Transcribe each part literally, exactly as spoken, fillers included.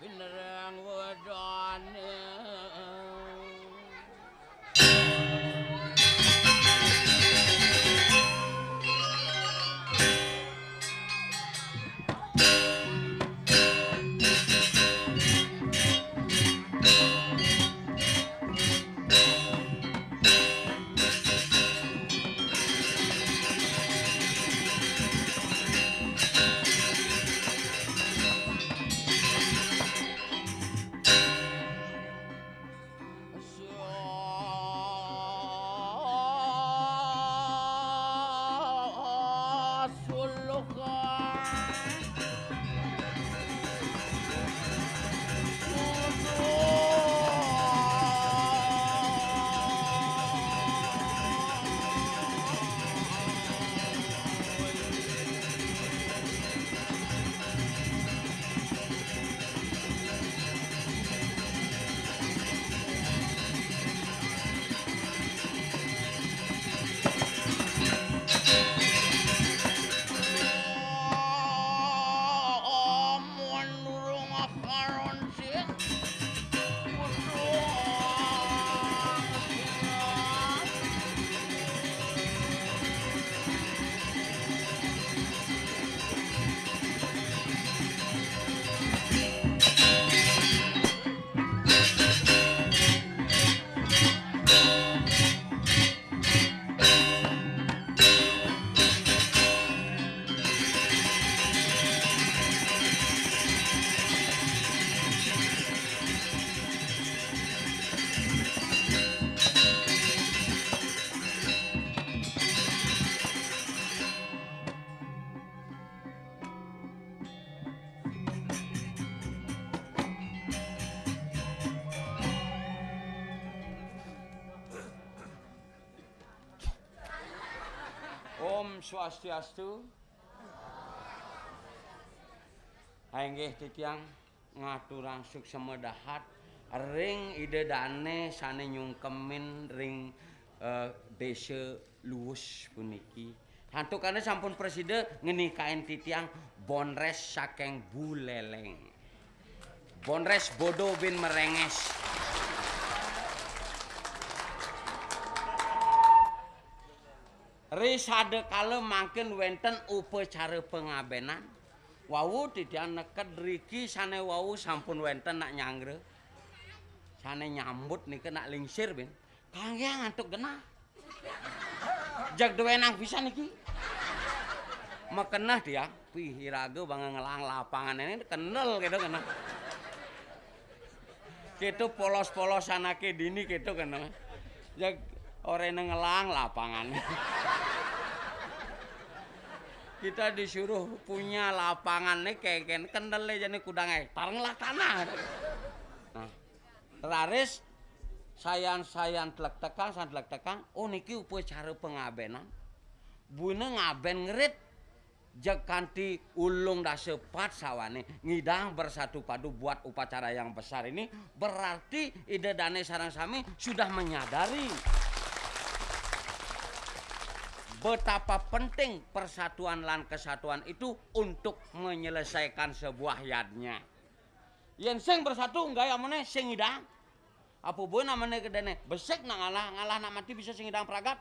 Nerang wedane. Om Swastiastu. Inggih titiang ngaturang suksema dahat ring Ida Dane sane nyungkemin ring, eh, Desa Luwus puniki. Santukane sampun prasida ngenikain titiang bonres saking Buleleng. Bonres bodo bin merenges. Ri sadakala mangkin wenten upacara pangabenan. Wau titiang neked riki sane wau sampun wenten nak nyanggra. Sane nyambut nika nak lingsir, bin. Kangge antuk genah. Jeg duenang pisan niki. Makeneh tiang, pih iraga bangga ngelang lapangan ini kendel gitu kena. Gitu polos-polos anake dini gitu kena. Jeg orene ngelang lapangan. Kita disuruh punya lapangan nih kayak kendel jane kudang hektar ngelah tanah. Nah, raris sayan-sayan telektekang, san telektekang, oh niki upacara pangabenan. Buina ngaben ngerit, jeg kanti ulung dasa pat sawane ngidang bersatu padu buat upacara yang besar ini, berarti Ida Dane sareng sami sudah menyadari betapa penting persatuan lan kesatuan itu untuk menyelesaikan sebuah yadnya. Yen sing bersatu, enggak ya meneh sing ngidang. Apa buin namanya kedene? Besik nak ngalah, ngalah nak mati bisa sing ngidang pragat.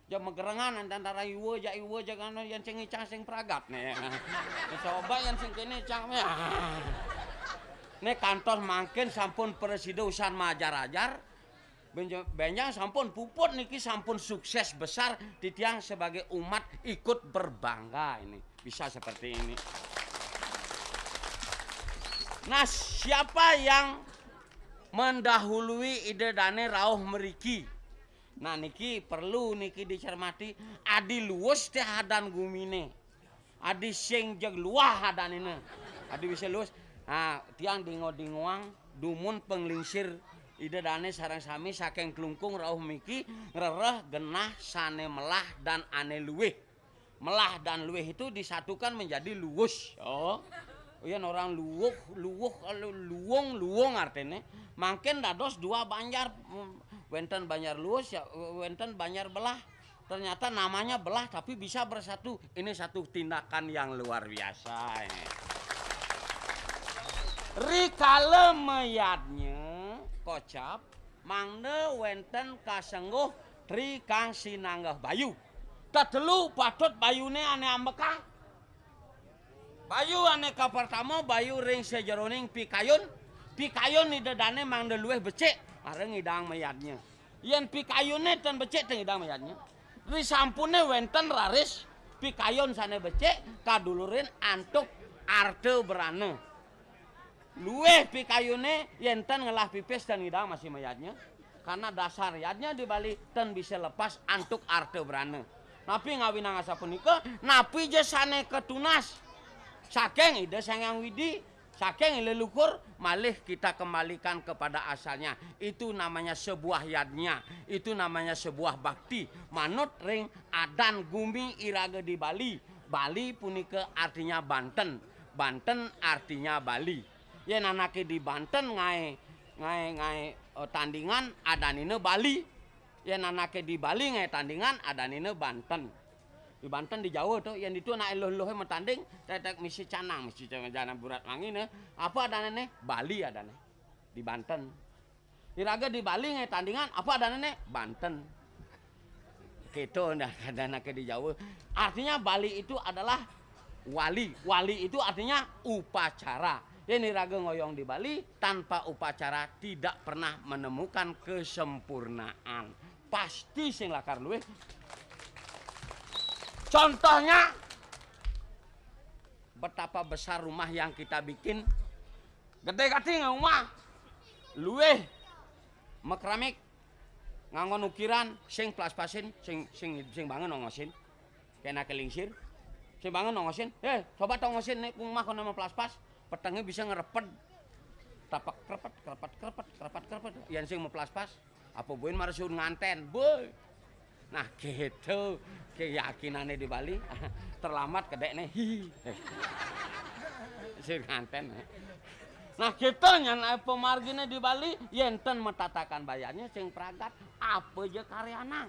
Ja megerengan antara iwa ja iwa ja kana yen sing ngicang sing pragat ne. Coba yen sing kene cang. Ne kantos mangkin sampun presida usan majar-ajar. Benja-, benjang sampun puput niki sampun sukses besar titiang sebagai umat ikut berbangga ini. Bisa seperti ini. Nah, siapa yang mendahului Ida Dane rauh meriki? Nah, niki perlu niki dicermati. Adi luwes teh adan gumine. Adi sing jeg luah adanina. Adi bisa luwes. Nah, tiang dingo-dingoang dumun panglingsir Ida Dane sareng sami saking Klungkung rauh miki ngrereh genah sane melah dan ane luwih. Melah dan luwih itu disatukan menjadi luwus. Oh. Yen orang luwuh, luwuh, lu-, luwung, luwung artine. Mangkin dados dua banjar, mm, wenten Banjar Luwus, ya, wenten Banjar Belah. Ternyata namanya belah tapi bisa bersatu. Ini satu tindakan yang luar biasa ini. Rikala mayadnya kocap, mangda wénten kasengguh tri kang sinanggeh bayu. Tetelu patut bayuné ané ambekang. Bayu ané kapertama, bayu ring sajeroning pikayun. Pikayun Ida Dané mangda luwih becik, mara ngidang mayadnya. Yén pikayuné ten becik, ten ngidang mayadnya. Risampuné wénten raris pikayun sané becik, kadulurin antuk arta brana. Luwih pikayuné yén ten ngelah pipis ten ngidang masih mayadnya. Karena dasar yadnya di Bali ten bisa lepas antuk arta brana. Napi ngawinang asapunika? Napi ja sané katunas saking Ida Sang Hyang Widi, saking leluhur, malih kita kembalikan kepada asalnya. Itu namanya sebuah yadnya, itu namanya sebuah bakti. Manut ring adan gumi iraga di Bali. Bali punika artinya Banten. Banten artinya Bali. Yén anaké di Banten ngaé, ngaé, ngaé, eh, tandingan, adanina Bali. Yén anaké di Bali ngaé tandingan, adanina Banten. Di Banten, di Jawa to, yén ditu anak eluh-eluhé matanding, tetek misi canang, misi canang burat wanginé. Apa adané né? Bali adané. Di Banten. Iraga di Bali ngaé tandingan, apa adané né? Banten. Kéto nah, kadang anaké di Jawa. Artinya Bali itu adalah wali. Wali itu artinya upacara. Yén iraga ngoyong di Bali, tanpa upacara tidak pernah menemukan kesempurnaan. Pasti sing lakar luwih. Contohnya, betapa besar rumah yang kita bikin. Gedé gati nggih rumah. Luwih makeramik, nganggon ukiran, sing plaspasin, sing, sing, sing bangun ongosin. Kéné ké lingsir. Sing bangun ongosin. "Eh, coba tongosin, né rumah kono maplaspas." Petengé bisa ngrepet. Tapak krepet, krepet, krepet, krepet, krepet. Yén sing maplaspas, apa buin mara suud ngantén. Boy. Nah, kéto keyakinané di Bali. Terlambat kedékné. Hihi. Suud ngantén. Nah, kéto nyan, eh, pamarginé di Bali, yén ten matatakan bayarnya sing pragat, apa ja karyanang.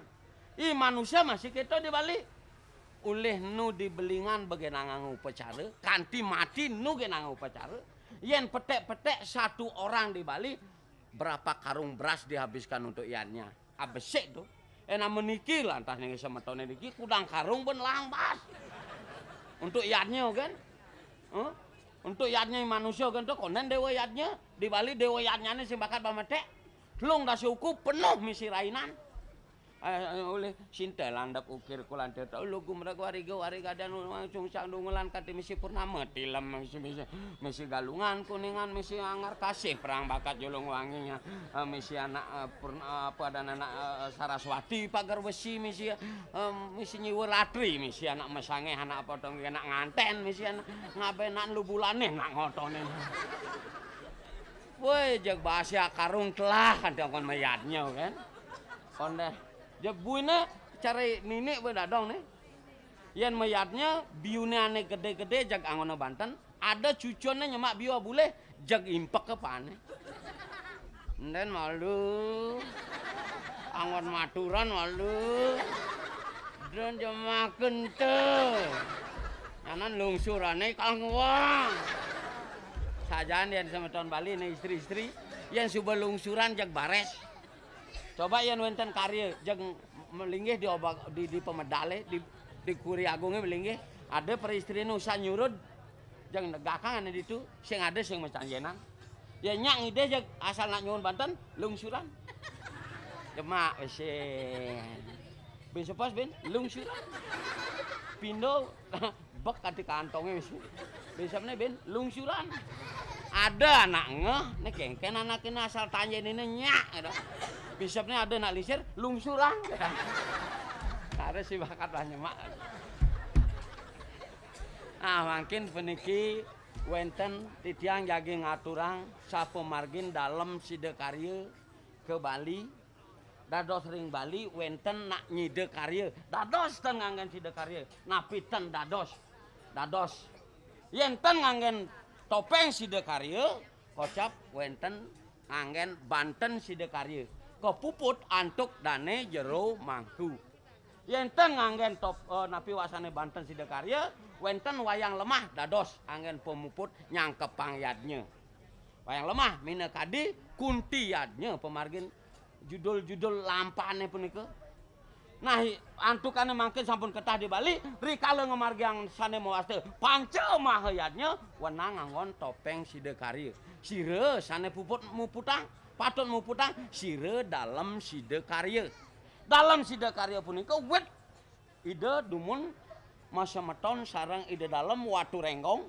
I manusa masih kéto di Bali. Ulih nu di Belingan ba genahang upacara, kanti mati nu genahang upacara. Yén petek-petek satu orang di Bali, berapa karung beras dihabiskan untuk yadnya? Abesik to. Éh, nah, niki lantas ning semetoné niki kudang karung ben langbas. Untuk yadnya kan? Hah? Untuk yadnya manusia kan to, kondén déwa yadnya. Di Bali déwa yadnyané sing bakat pametek. Telung dasa uku penuh misi rainan. Eh, eh, ulih sinta landep ukir kulanta tau lugu mreg wariga warigadan langsung sang dungelan kati misi purnama tilem misi, misi, misi Galungan Kuningan misi Anggar Kasih perang bakat Julung Wangi, eh, misi anak, eh, purna-, apa dan anak, eh, Saraswati Pagar Besi misi, eh, misi Nyiwa Ratri misi anak Mesangeh anak potong anak nganten misi anak ngabenan lu bulane nak ngotone. Woi, jeg basi akarung telah ada kon mayadnya kan. Kon deh. Jeg buine cari nini be dadong nih. Yén mayadnya biune ane gede-gede jag angona banten, ada cucune nyemak biu abulih jag impek ke pane. Nden malu. Angon maturan malu. Nden jemaken te. Nyanan lungsurane kang wong. Sajaan yén semeton Bali nih istri-istri, yén suba lungsuran jag bares. Coba yén wénten karya, jeg melinggih di obak, di, di pemedale, di, di kuri agunge melinggih, ada peristrine usah nyurud, jeg negakang ane ditu, sing ada sing mecanjenan. Ya nyak ngidih jeg asal nak nyuwun banten, lungsuran. Demak wésin. Bin sepos bin, lungsuran. Pindo, bek kati kantonge wis. Bisepne bin lungsuran. Ada anak ngeh, ne kengken anak ini asal tanje ini nyak gitu. Bisepne ada nak lisir, lungsuran. Ada si bakat lah nyemak. Nah, mungkin puniki wénten titiang jagi ngaturang sapamargin dalem sida karya ke Bali. Dados ring Bali wénten nak nyida karya. Dados ten nganggen sida karya. Napi ten dados? Dados. Yén ten nganggen topéng sida karya, kocap wénten nganggen banten sida karya. Kapuput antuk dane jero mangku. Yén ten nganggen top, eh, napi wasane banten sida karya, wénten wayang lemah dados anggen pamuput nyangkepang yadnya. Wayang lemah minakadi kunti yadnya pamargin judul-judul lampahané punika. Nah, antukané mangkin sampun ketah di Bali, rikala ngamargiang sané mawasta panca maha yadnya, wenang anggon topéng sida karya. Sira sané puput muputang, patut muputang, sira dalem sida karya. Dalem sida karya punika wit Ida dumun masemeton sareng Ida Dalem Watu Renggong,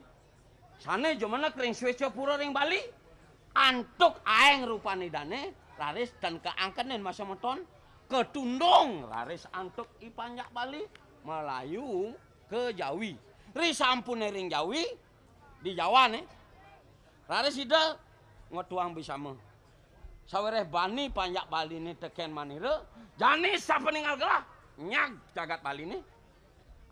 sané jumeneng ring Swécapura ring Bali. Antuk aéng rupan Idané, raris ten kaangkenin masemeton, katundung raris antuk I Panjak Bali, malayu ka Jawi. Risampuné ring Jawi, di Jawané, raris Ida ngwetuang bisama. Sawiréh bani Panjak Baliné tekén manira, jani sapaningal gelah, nyag jagat Baliné.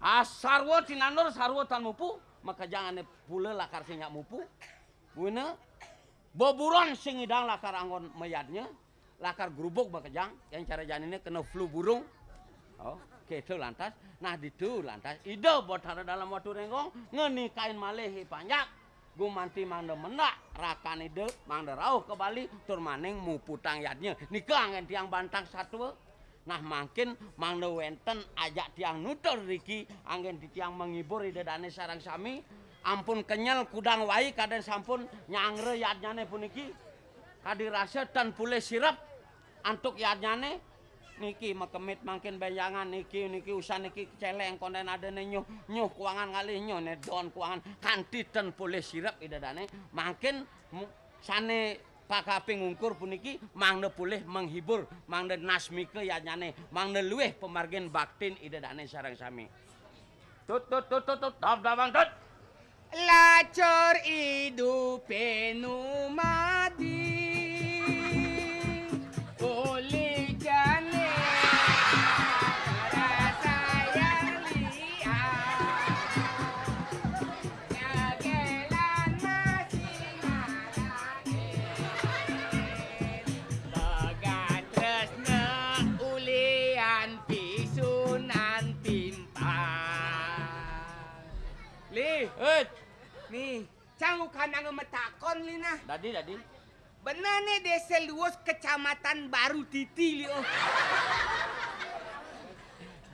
Ah, sarwa tinandur, sarwa tan mupu, makejang ané pula lakar sing nyak mupu. Buina beburon sing ngidang lakar anggon mayadnya, lakar grubug makejang, yén cara janiné kena flu burung. Oh, kéto lantas. Nah, ditu lantas Ida Batara Dalem Watu Renggong ngenikain malih I Panjak. Gumanti mangda mendak rakan Ida, mangda rauh ka Bali, tur maning muputang yadnya. Nika anggén tiang bantang satua. Nah, mangkin mangda wénten ajak tiang nutur riki, anggén titiang menghibur Ida Dané sareng sami. Ampun kenyel kudang wai kadén sampun nyanggra yadnyané puniki. Kadi rasa tan polih sirep antuk yadnyané. Niki makemit mangkin bénjangan niki, niki usan niki céléng kondén adané nyuh, nyuh kuangan ngalih nyuh né don kuangan kanti ten polih sirep Ida Dané. Mangkin mu-, sané pakaping ungkur puniki mangda polih menghibur, mangda nasmika yadnyané, mangda luih pamargin baktin Ida Dané sareng sami. Tut, tut, tut, tut, tut, dab, dabang, tut. Lacur idupé numadi, uli jani rasayang liat. Dagelan masih ngarani, pegat tresna ulian pisunan timpal. Li. Hei. Nih, cang ukananga matakon, Li, nah. Dadi, dadi. Bener né Désa Luwus, Kecamatan Baru Titi, Li, oh.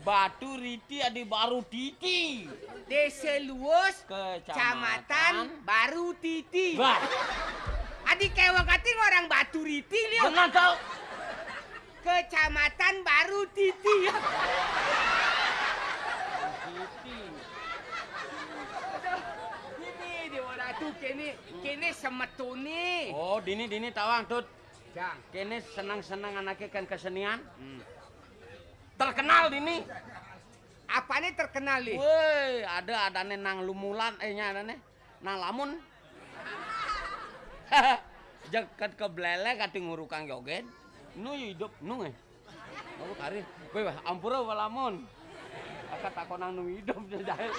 Batu Riti adi Baru Titi. Désa Luwus, Kecamatan Kecamatan Baru Titi. Wah. Adi kéweh ati ngorang Batu Riti, Li, oh. Bener, tau. Kecamatan Baru Titi. Titi. Aduh, ini Déwa Ratu kéné, kéné semetoné. Oh, dini, dini tawang, Tut. Jang. Kéné seneng-seneng anaké kén kesenian. Hmm. Terkenal dini. Apané terkenal, Li? Woi, ada adané nang lumulan, eh, nya adané. Nang lamun. Jeket ka Bléléng kati ngurukang jogén. Nu ya idup, nu, eh. Aku kari. Woi, wah, ampura walamun. Aka takonang nu idup jaé.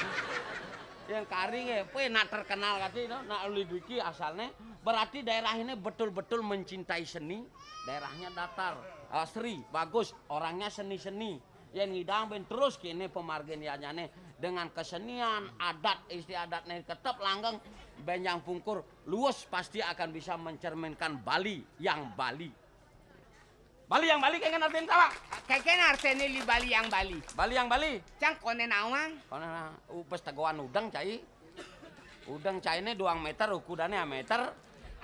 Yang kari nggih, pé nak terkenal kati, no, nak uli duiki asalné. Berarti daerah ini betul-betul mencintai seni. Daerahnya datar, asri, bagus, orangnya seni-seni. Yén ngidang bén terus kéné pamargin yadnyané dengan kesenian, adat istiadatné tetep langgeng, bénjang pungkur, Luwus pasti akan bisa mencerminkan Bali yang Bali. Bali yang Bali kénkén artin tawang? Kénkén artiné Li Bali yang Bali. Bali yang Bali. Cang koné nawang. Koné na-, u-, pes tegoan udeng cai. Udeng cainé duang méter, ukudané améter.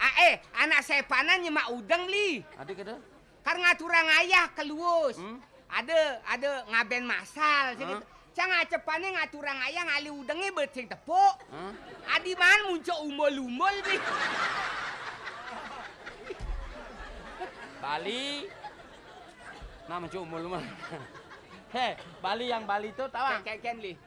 Ah, eh, anak sépanan nyemak udeng, Li. Adi kéto. Kar ngaturang ayah ka Luwus. Hmm? Ada, ada ngabén masal, sing. Hah? Gitu. Cang acepané ngaturang ayah ngalih udengé bet sing tepuk. Hah? Adi maan muncuk umbul-umbul, Li. Bali. Nah, muncuk umbul-umbul. Hé, Bali yang Bali to tawang? Kénkén, Li.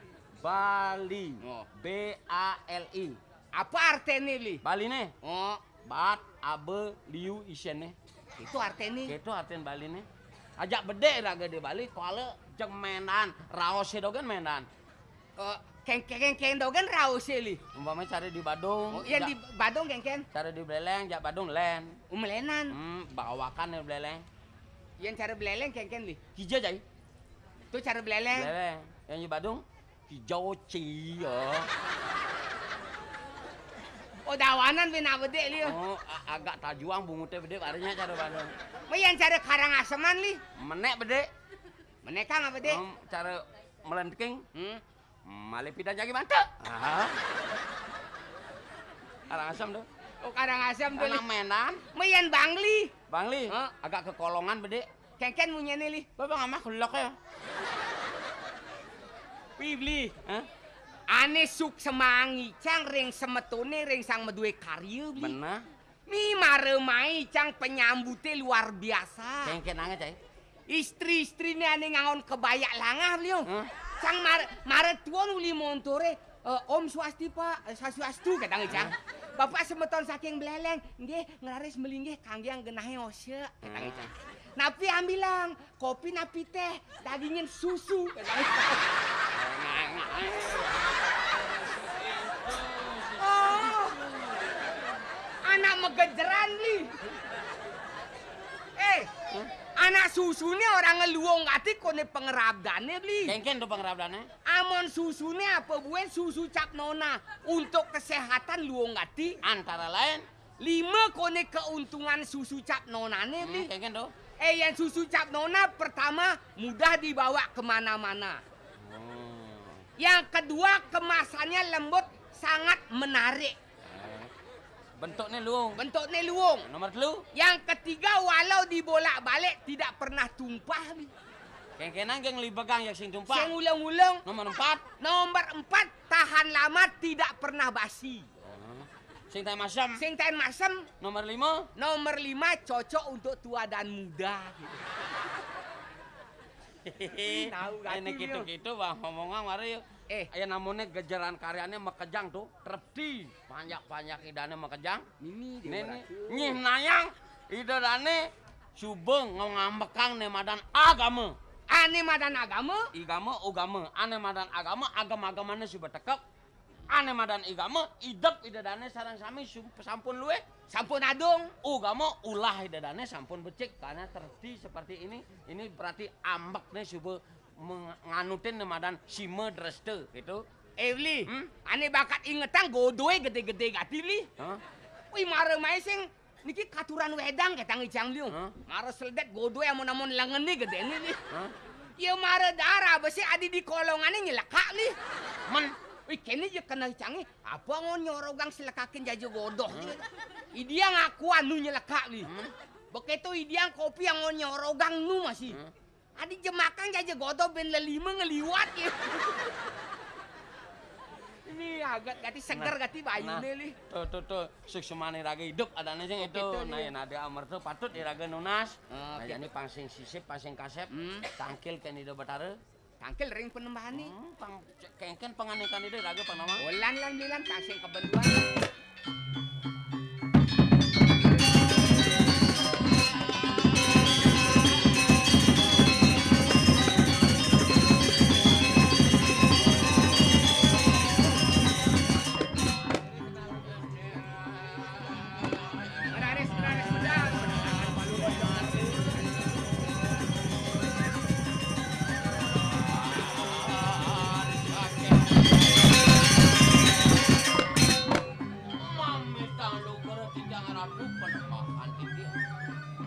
Bali. Oh. B A L I. Apa artiné, Li? Baliné. Oh. Bat, aba, liu, iséné. Itu artiné. Itu artin Baliné. Ajak bedé raga di Bali, kuala jeg méndan, raosé dogén méndan. Eh, kénkén, kénkén dogén raosé, Li. Umpama cara di Badung. Oh, yang ja-, di Badung kénkén. Cara di Bléléng, jak Badung lén. Umlénan. Hmm, bawakan di Bléléng. Yang cara Bléléng kénkén, Li. Kija jai. Itu cara Bléléng. Bléléng. Yang di Badung, kijau cia. Oh, dawanan ben bedik, Li. Oh, a-, agak tajuang bunguté bedik, barunya cara Bandung. Mah yén cara Karangaseman, Li. Menék bedik. Menék kang bedik. Em, cara Melenting. Hmm. Malih pidan jagi mantuk. Ah. Karangasem tuh. Oh, Karangasem tuh, Li. Anak Medan. Mah yén Bangli. Bangli. Hah? Agak kekolongan bedik. Kénkén munyiné, Li. Bapak ngamah kulek ya. Wih, Bli. Hah? Ané suksma ngicang ring semetoné ring sang madué karya, Bli. Bener. Mi mara mai cang penyambuté luar biasa. Kénkén angé, Cai. Istri-istriné ané ngangon kebaya langah, Bli. Hah? Cang mar-, mara tuon uli montoré, eh, "Om Swasti, Pak." "Eh, Swastiastu," katanya, Cang. Hah? "Bapak semeton saking Bléléng, nggih, ngraris melinggih kanggé genahé osé," katanya, Cang. Napi ambilang, kopi napi téh, dagingin susu. Oh. Anak magejeran, Bli. Eh, anak susuné orang ngeluung gati koné pangrabdané, Bli. Kénkén to pangrabdané? Amun susuné apa buin susu cap nona untuk kesehatan luung gati. Antara lain Lima koné keuntungan susu cap nonané, Bli. Hmm, kénkén to? Eh, yang susu cap nona pertama mudah dibawa kemana-mana. Hmm. Yang kedua kemasannya lembut, sangat menarik. Bentukné luung. Bentukné luung. Nomor telu. Yang ketiga walau dibolak-balik tidak pernah tumpah, Bli. Kénkénang gén libegang ya sing tumpah. Sing ulung-ulung. Nomor empat. Nomor empat, tahan lama tidak pernah basi. Sing taén masem. Sing taén masem. Nomor lima. Nomor lima, cocok untuk tua dan muda. Ih, tahu gati, Bli. Kitu-kitu, Bang, ngomongan mari. Eh. Aya namuné gejeran karyané makejang to, trepti, panjak-panjak idané makejang. Mimi. Né, né, nyih nayang, ida dané suba ngambekang né madan agama. Ané madan agama? Igama, ugama. Ané madan agama, agama-agamané suba tekep. Ané madan igama, idep ida dané sareng sami sum-, sampun luih. Sampun adung. Ugama, ulah ida dané sampun becik, karena terti seperti ini. Ini berarti ambekné suba meng-, nganutin né madan sima dresta, gitu. Eh, Bli, hmm? Ané bakat ingetang godoé gedé-gedé gati, Bli. Hah? Wih, mara mai sing Niki katuran wédang kétang icang liu. Hah? Mara sledét godoé amun-amun lengené gedéné nih. Hah? Ya mara dara besi adi di kolongané nyelekak nih. Men. Wih, kéné ya kena icangé. Apa ngon nyorogang selekakin jaja godoh. Hah? Idiang aku anu nyelekak nih. Hmm. Bekéto idiang kopi yang ngon nyorogang nu masih. Hmm. Adi jemakang jaja godoh bén lelima ngeliwat ya. Ini agat gati seger gati bayuné nih. Tuh, tuh, tuh. Suksmané raga idup adané sing itu. Nah, yén ada amerta patut iraga nunas. Nah, jani pang sing sisip, pang sing kasép. Hmm. Tangkil kén Ida Batara. Tangkil ring panembahané. Hmm, pang kéngkén panganikan Ida raga panama. Olan lan bilan pang sing kebenduan.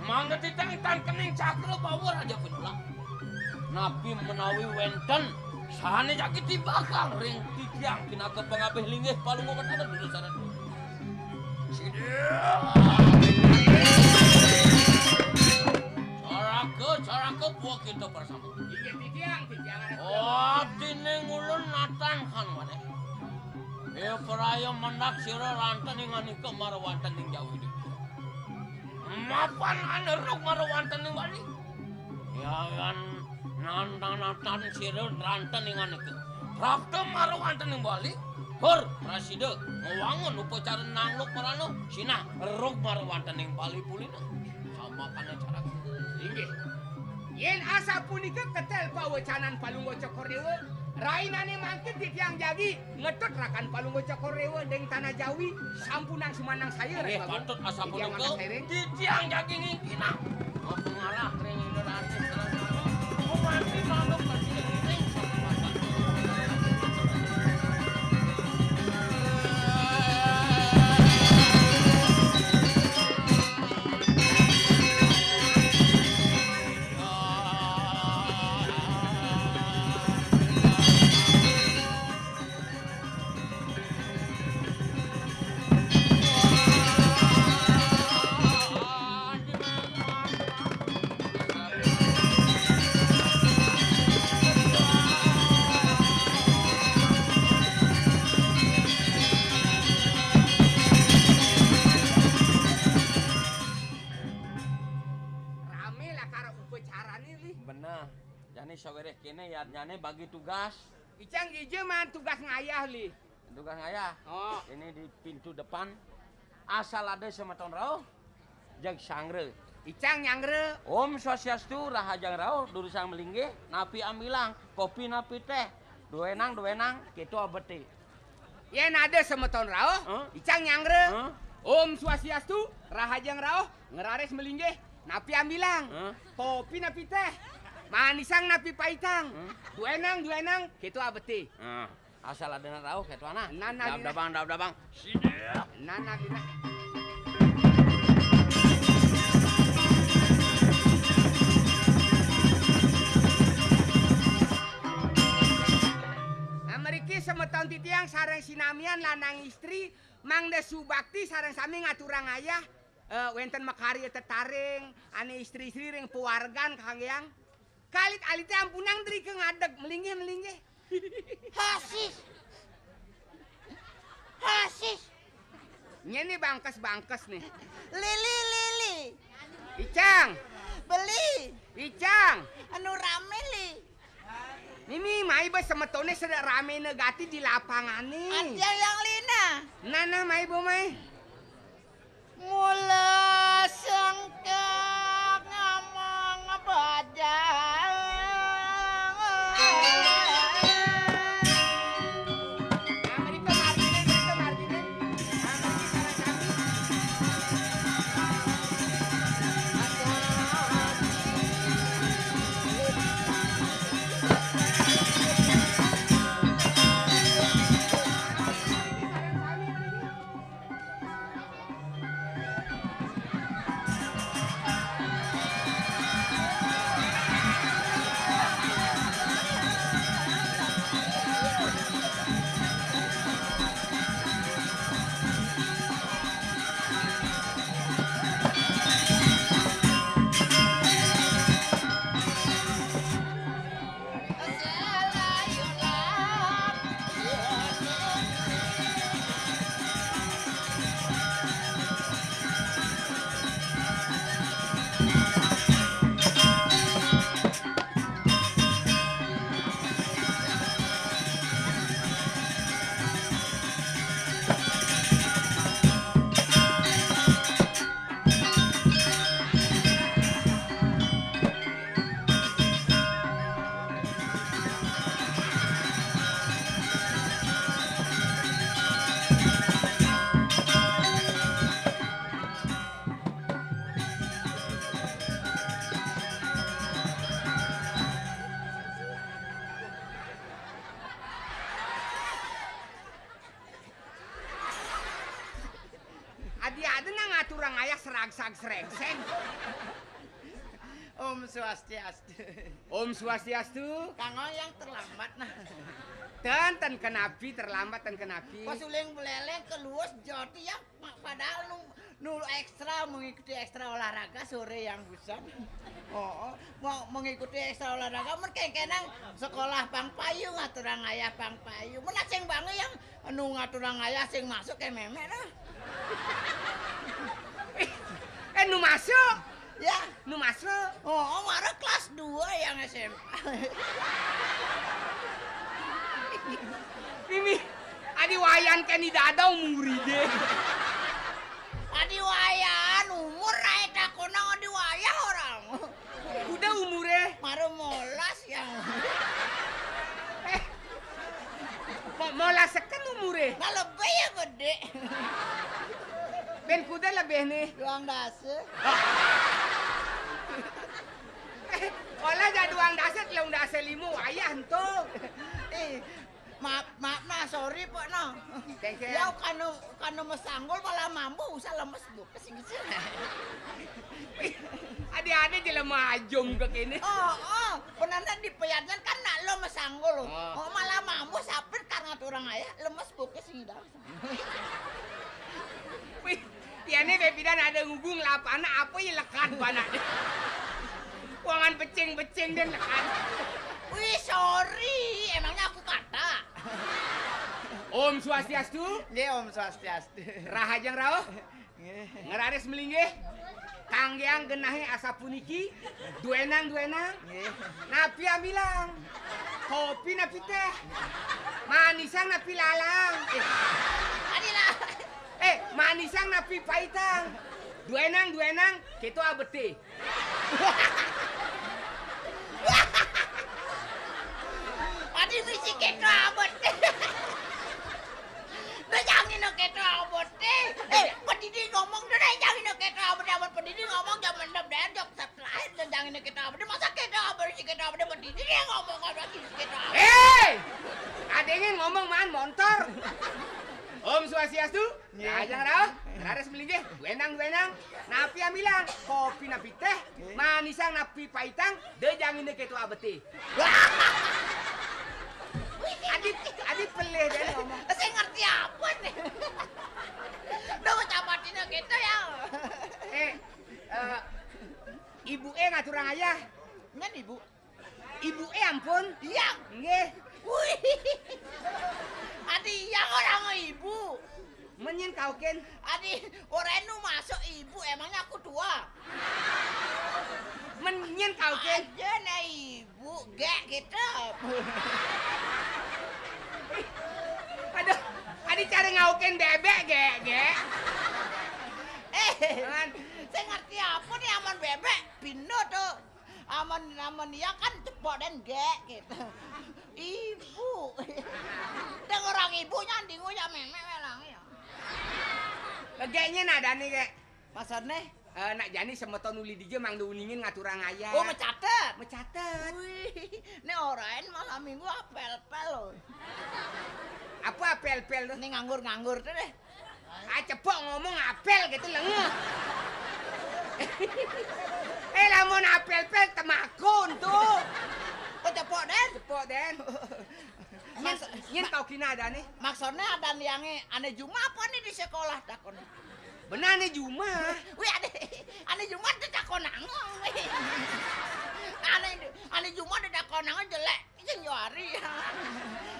Mangda titiang tan kening cakra bawa raja pinulang. Napi menawi wénten sahané jagi tibakang ring titiang pinaka pangabih linggih Palungguh Betara dulu sané. Sidih. Caraka, caraka, puwa kita bersama. Inggih titiang, titiang. Oh, abdiné ngulun natan han wané. Éh, praya mendak sira ranten ing anika mara wanten ing jawi diki. Mapan ané rug mara wanten ing Bali. Yayan nantanatan sira ranten ing anika. Prapta mara wanten ing Bali. Tur prasida ngwangun upacara nangluk marana sinah rug mara wanten ing Bali pulina. Sambapana caraka. Inggih. Yén asapunika ketél pawecanan Palungguh Cokor Déwa, rainané mangkin titiang jagi ngetut rakan Palungguh Cokor Déwa ring tanah Jawi, sampunang sumandang saya. Inggih, ring Bagong. Patut asapunika. Titiang manah sairing. Titiang jagi ngingkinang. Apa ngarah ring Ida Dané sareng sami. Umanti manut pasti ring sapuatan. Carané, Li. Bener. Jani sawéréh kéné yadnyané bagi tugas. Icang gija man tugas ngayah, Li. Tugas ngayah. Oh. Ini di pintu depan. Asal ada semeton rauh, jag sanggra. Icang nyanggra. Om Swastiastu, rahajeng rauh, durusang malinggih, napi ambilang, kopi napi téh, duénang, duénang, kéto abeti. Yén ada semeton rauh, Hah? Icang nyanggra. Hah? Om Swastiastu, rahajeng rauh, ngraris malinggih, napi ambilang? Hah? Kopi napi téh? Manisang napi paitang? Hah? Duénang, duénang, kéto abeti. Nah, asal ada rauh kéto ana. Nah, nah, dab, dina. Dabang, dab, dabang. Sidap. Nah, nah, dina. Nah, mriki semeton titiang sareng sinamian lanang istri mangda subakti sareng sami ngaturang ayah, eh, wénten makarya tetaring, ané istri-istri ring pawargan kanggeang. Kalit-alité ampunang drika ngadeg, malinggih, malinggih. Hasis. Hasis. Nyén né bangkes-bangkes né. Lili, Lili. Icang. Beli. Icang. Anu ramé, Li. Mimi, mai ba semetoné sedek raméné gati di lapangané. Atiang yang lina. Nah, nah, mai ba mai. Mula sengkak ngomong bajang. Adi ada nang ngaturang ayah seragsag serengseng. Om Swastiastu. Om Swastiastu. Kang Oyang terlambat nah. Ten, ten kenapi terlambat, ten kenapi. Pas uling beleleng keluas jati ya, pa-, padahal nu, nu ekstra mengikuti ekstra olahraga sore yang busan. Oh, oh. Mau mengikuti ekstra olahraga, mun kengkenang sekolah pang payu, ngaturang ayah pang payu. Mun acing banget yang anu ngaturang ayah sing masuk ke memek lah. Eh, nu masuk? Ya. Nu masuk? Oh, oh, mara kelas dua yang S M A. Mimi, adi wayan kan di dada umur ide. Adi wayan umur, rai takonang adi wayah orang. Kuda umure? Mara molas yang. Eh, mo-, molas seken umure? Nah, lebih ya gede. Ben kuda lebih nih. Duang dasa. Eh, olah ja duang dasa, telung dasa lima wayah ento. Eh, maaf, maaf nah, sorry, Pak, nah. Kengken. Ya, kanu, kanu mesanggul malah mambu, usah lemes, Bu. Kesing-kesing. Adi-adi jelema ajum ke kene. Oh, oh, penanda di peyatnyan kan nak lo mesanggul lo. Oh. Oh, malah mambu sapit karena orang ayah, lemes, Bu, kesing dah. Wih, ya nih, Bepidan ada ngugung lapana, apa ya lekat banget. Wangan pecing-pecing dan lekat. Wih, sorry, emangnya aku kata. Om Swastiastu. Nggih, Om Swastiastu. Rahajeng rauh. Nggih. Ngeraris melinggih. Kanggeang genahé asapuniki, duénang-duénang. Nggih. Napi amilang? Kopi napi téh? Manisang napi lalang? Eh. Adi lah. Eh, manisang napi paitang? Duénang-duénang, kéto abetih. Adi misi kéto abetih. Duh, jangan kéto abetih. Eh, Pak Didi ngomong, duh, jangan kéto abetih, amun Pak Didi ngomong, zaman dap daer, jok sat lahir, duh, jangan kéto abetih. Masa kéto abetih, si kéto abetih, Pak Didi dia ngomong, abetih, si kéto abetih. Hei! Adéngé ngomong maan montor. Om Swastiastu. Nggih. Rahajeng rauh, raris malinggih, duénang-duénang. Napi amilang? Kopi napi téh? Nggih. Manisang napi paitang? Duh, jangan kéto abetih. Adi, adi pelih dia ngomong. Saya ngerti apa nih? Udah mau capatin gitu ya. Eh, eh, ibu eh ngaturang ayah. Nyen ibu. Ibu eh ampun. Iya. Nggih. Wih. Adi iya orang ibu. Menyen kaukin. Adi orang nu masuk ibu, emangnya aku tua? Menyen kaukin. Aja nih ibu, gak gitu. Aduh, adi cari ngaukin bébék, gak, gak. Eh, saya ngerti apa nih aman bébék? Pindah tuh. Aman, aman iya kan cepok dan gak gitu. Ibu. Dengar orang ibu nyanding ya mémé welang ya. Gak nyen ada nih, gak. Maksudnya? Eh, nak jani semeton uli dija mangda uningin ngaturang ayah. Oh, mecatet. Mecatet. Wih, ini orain malam minggu apel-pel loh. Apa apel-pel tuh? Ini nganggur-nganggur tuh deh. Ah, cepok ngomong apel gitu lengeh. Eh, lamun apel-pel temakun tuh. Oh, cepok, Den? Cepok, Den. Nyen, nyen tau kina ada nih. Maksudnya ada yang aneh juma apa nih di sekolah takon? Benar nih juma. Wih, ada, aneh juma tuh takon angong. Aneh, aneh juma tuh takon angong jelek. Jeung juari.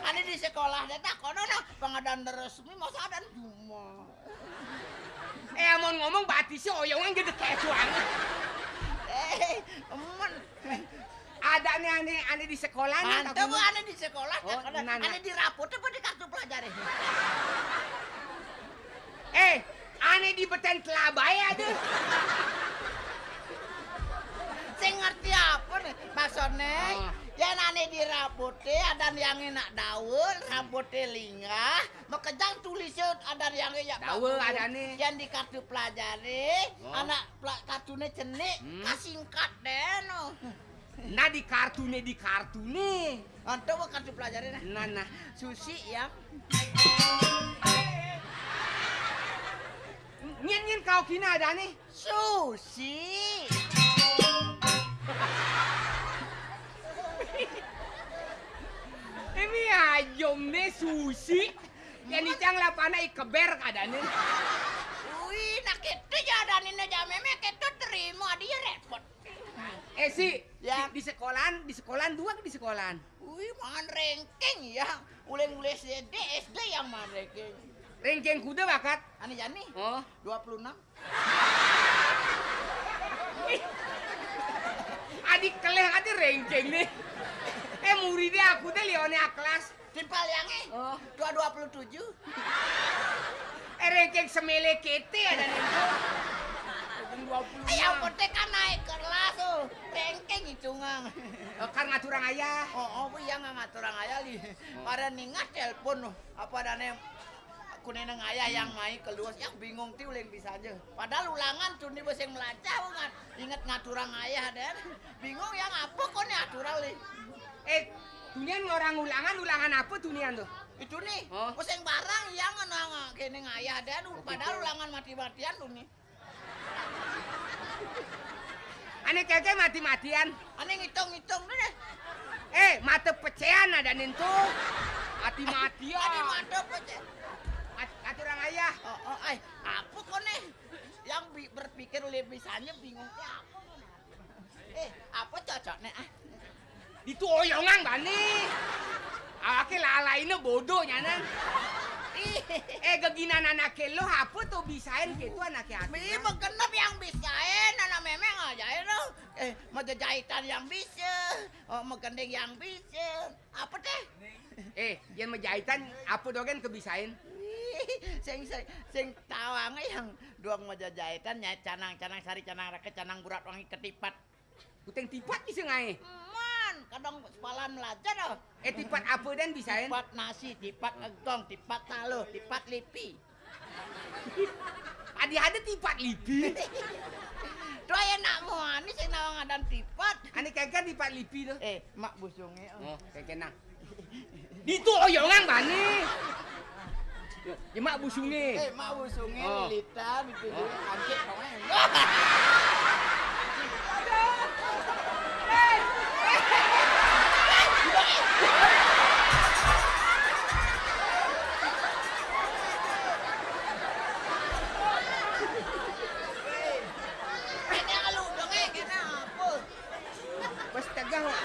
Ane di sekolah téh tak kono nah, pengadaan resmi masa ada cuma. Eh, amun ngomong batisnya oyongan gede kecuan. Eh, emen. Ada nih ane, ane di sekolah nih. Mantep, ane di sekolah, oh, ane di rapot apa di kartu pelajar? Eh, ane di beten telabai ada. Sing ngerti apa nih maksudnya? Ah. Yén ane di rapoté ada yang enak daun, rapoté linggah, makejang tulisnya ada yang ya daun ada nih. Yén di kartu pelajaré, oh, anak pla, kartuné cenik, hmm, kasingkat deh no. Nah, di kartuné, di kartuné. Anto kartu pelajaré nah. Nah, nah. Susi ya. Nyin, nyin, kau kina ada nih. Susi. Ini ajom nih Susi. Yang nicang lapana ikeber keadaannya. Wih, nak itu jadanin aja mémé itu terima dia repot. Eh, si, ya, di, di sekolahan, di sekolahan dua ke di sekolahan. Wih, mangan ranking ya. Uling mulai S D, S D yang mangan ranking. Ranking kuda bakat. Ani Jani? Oh. Dua puluh enam. Adik keleh aja ranking nih. Eh, muridnya aku deh Leone kelas. Timpal yang eh. Oh. Dua dua puluh tujuh. Eh, ranking semele kete ada nih. Dua puluh. Eh, yang penting kan naik kelas tuh. Ranking hitungan. Oh, kan ngaturang ayah. Oh, oh, iya nggak ngaturang ayah li. Oh. Pada ningat telepon tuh. Apa ada nih? Aku neneng ayah yang main keluar, yang bingung ti uling bisa aja. Padahal ulangan tuh nih bos yang melacah banget. Ingat ngaturang ayah dan bingung yang apa kok nih aturan li. Eh, tunian orang ulangan, ulangan apa tunian tuh? Itu nih, oh, bos yang barang yang nang kene ayah dan padahal ulangan mati-matian tuh nih. Ane keke mati-matian. Ane ngitung-ngitung deh. Eh, mata pecehan ada nintu. Mati-matian. Ane mata peceh. At, aturang ayah. Oh, oh, ay, apa kone? Yang bi, berpikir lebih bisanya bingung. Ya, apa kone? Eh, apa cocoknya ah? Itu oyongan bani. Awake lalaine bodoh nyanan. Eh, geginan anaké Luh, apa to bisain kéto anaké aturan? Ih, magenep yang bisain, anak mémé ngajain, oh. Eh, majejahitan yang bisa, oh, magending yang bisa. Apa téh? Eh, yén majahitan, apa dogén kabisain? Ih, sing, sing, sing tawangé yang dogén majejahitan, nyait canang, canang sari, canang raket, canang burat wangi ketipat. Uting tipat bisa ngaé. Man, kadang sepalan belajar, oh. Eh, tipat apa dén bisain? Tipat nasi, tipat egong, tipat taluh, tipat lipi. Adi ada tipat lipi. Tuh aya nak muani sing nawang adan tipat. Ané kéngkén tipat lipi tuh. Eh, mak busungé, oh. Oh, kéngkén nah. Ditu oyongan bani. Ya, mak busungé. Eh, mak busungé. Oh. Lilitan itu. Oh. Angkit, pokoknya. Kéné lu dong, eh, kéné apa? Pas tegah, Wak.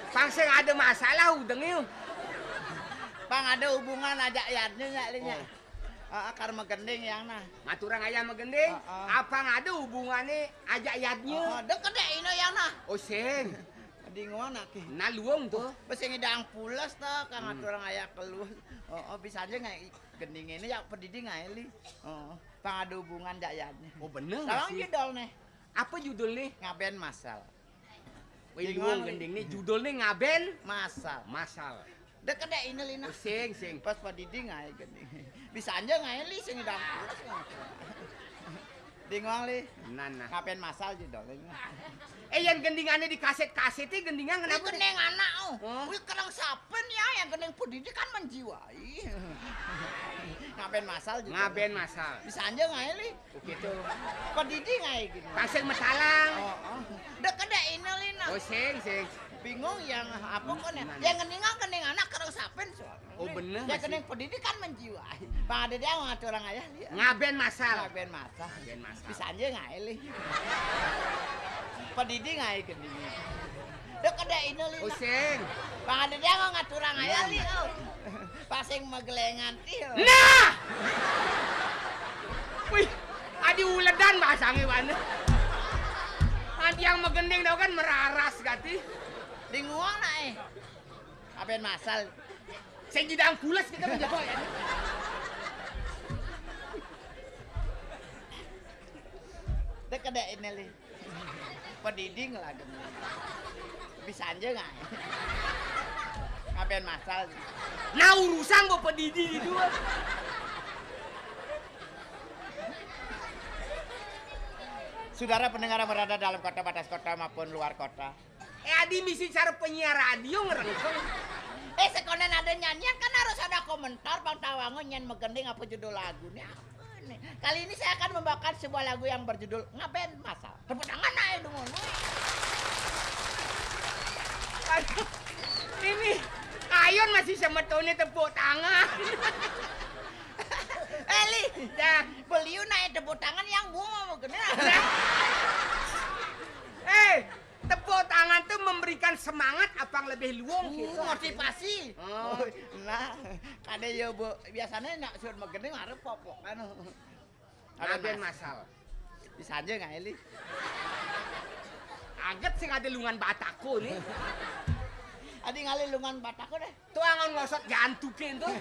Pang sing ada masalah udengé. Pang ada hubungan ajak yadnya, nya, Li, nya. Oh. Heeh, kar magending yang nah. Ngaturang ayah magending, heeh. Apang ada hubungané ajak yadnya. Heeh, deket deh ino yang nah. Oh, sing. Dinguang nak, Ki. Nah, luung tuh. Bes sing idang pules tuh, kang. Hmm. Ngaturang ayah keluh. Heeh, bisa aja nggak gending ini ya pedidi ngaé, Li. Heeh, pang ada hubungan ajak yadnya. Oh, bener. Tawang sih. Judul nih. Apa judul nih? Ngabén Masal. Wih, bingung, luung gending nih, judulnya Ngabén Masal. Masal. Deket deh ini, Lina. Oh, sing, sing. Pas padidi ngaé gending. Bisa aja ngaé, Li, sing idang pules. Bingung, Li. Nah, nah. Ngabén Masal judulnya. Eh, yang gendingannya di kasét-kasétnya gendingan kenapa? Gending anak, oh. Oh. Wih, kerang sapen ya, yang gending padidi kan menjiwai. Ngabén Masal judulnya. Ngabén Masal. Bisa aja ngaé, Li. Begitu. Padidi ngaé gini. Pasir metalang. Oh, oh. Deket deh ini, Lina. Oh, sing, sing. Bingung yang apa kok nih? Yang gending anak kerang sapen soalnya. Oh, bener. Ya sih. Gending padidi kan menjiwai. Pang ada dia ngaturang ayah, Li. Ngabén Masal. Ngabén Masal. Ngabén Masal. Bisa aja ngaé, Li. Padidi ngaé gending. Deket deh ini, Lina. Oh, sing. Pang ada dia ngaturang ayah, Li. Oh. Pasing magelengan, Tio. Nah! Wih, adi uledan basangé, Wan. Adi yang magending dong kan meraras gati. Dinguang nak, eh. Ngabén Masal. Sing idang pules kita menjaga ya. Deket deh ini, Li. Padidi lagi. Bisa aja nggak? Ngabén Masal. Nah, urusan gua padidi itu. Saudara pendengar yang berada dalam kota, batas kota maupun luar kota. Eh, adi misi cara penyiar radio ngerengkeng. Eh, sekondén ada nyanyian kan harus ada komentar, pang tawangan nyén magending apa judul lagunya. Nih, kali ini saya akan membawakan sebuah lagu yang berjudul Ngabén Masal. Tepuk tangan aja dong, ngono. Aduh, ini Ayun masih semetoné tepuk tangan. Eh, Li, dah. Beliau naik tepuk tangan yang gua mau kena. Eh, tepuk tangan tuh memberikan semangat apang lebih luung gitu. Motivasi. Oh. Nah, kadé ya, Bu. Biasanya nak suruh magending arep popok kan. Ngabén Masal. Bisa aja nggak, Eli? Aget sing ada lungan batako nih. Adi ngalih lungan batako deh. Tuh angon ngosot jantukin tuh.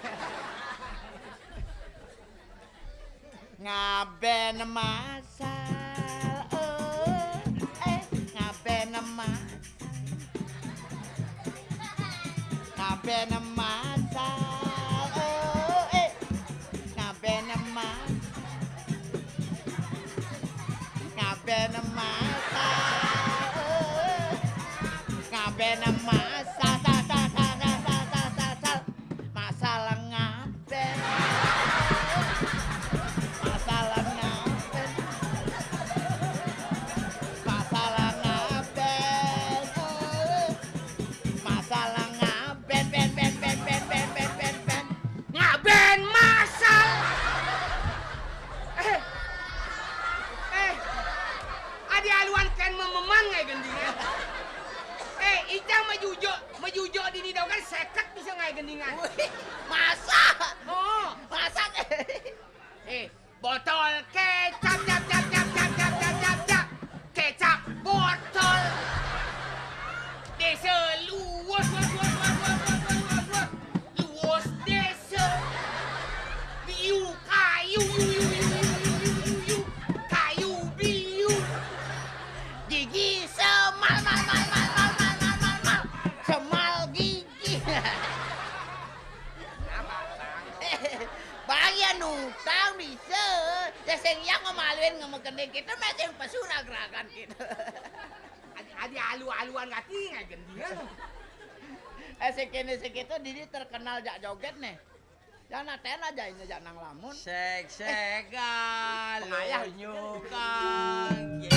Ngabén Masal, oh, eh, ngabén Masal. Ngabén Masal, oh, eh, ngabén Masal. Ngabén Masal, oh, ngabén Masal, sal, sal, sal. Masalah ngabén. Masalah ngabén. Masalah ngabén. Oh. Masalah ngabén, bén, bén. Ngabén Masal. Eh. Eh. Adi aluan kén mememan ngai gending, eh. Eh, icang maju jo, maju Jujur dini dong kan seket bisa ngai gendingan. Wih, masa? Oh. Masa? Eh, botol kecap, cap, cap, cap, cap, cap, cap, cap, cap. Kecap botol. Desa luwes, luwes, luwes, luwes, luwes, luwes. Luwes desa. Biu kayu, yu, yu, yu, yu, yu, yu, yu. Kayu biu. Gigi semal, mal, mal, mal, mal, mal, mal, mal, mal. Semal gigi. Bagi anu utang bisa. Ya sing yang ngemaluin ngemekene kita meh sing pesu ragragan kita. Adi, adi alu-aluan gati ngai gendingan. Eh, sekene sekitu dini terkenal jak joget nih. Ya naten aja ini jak nang lamun. Sek-sek pengayah. Nyukang.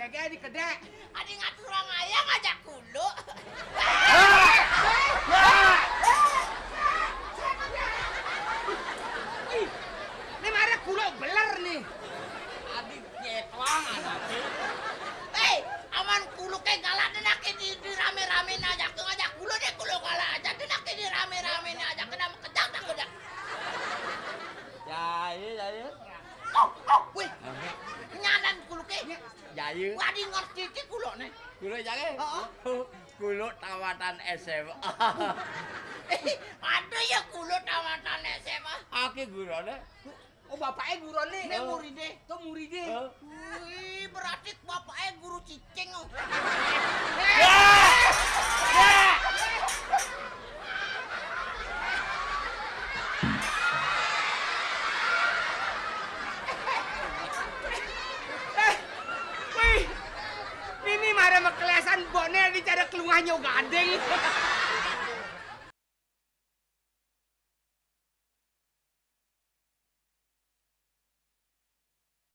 Kagak dikedek. Adi ngatur orang ayah ngajak kulo. Ih, ini mare kulo beler nih. Adi nyetwang anaknya. Eh, aman kulo kayak galak deh nak di, di rame-rame ngajak ngajak kulo deh kulo galak aja deh nak di rame-rame ngajak kena kejang tak kejang. Ya, iya, ya, iya. Oh, oh, wih. Nyanan kulo ke. Jaye. Wadi ngerti ki kulone. Kulo jare. Heeh. Kulo tamatan S M A. Aduh ya kulo tamatan S M A. Ake gurone. Oh, bapake gurone. Nek muride. To muride. Heeh. Wih, berarti bapake guru cicing. Eh, wih, ini mara mekelesan bone dicara kelungah nyau gading.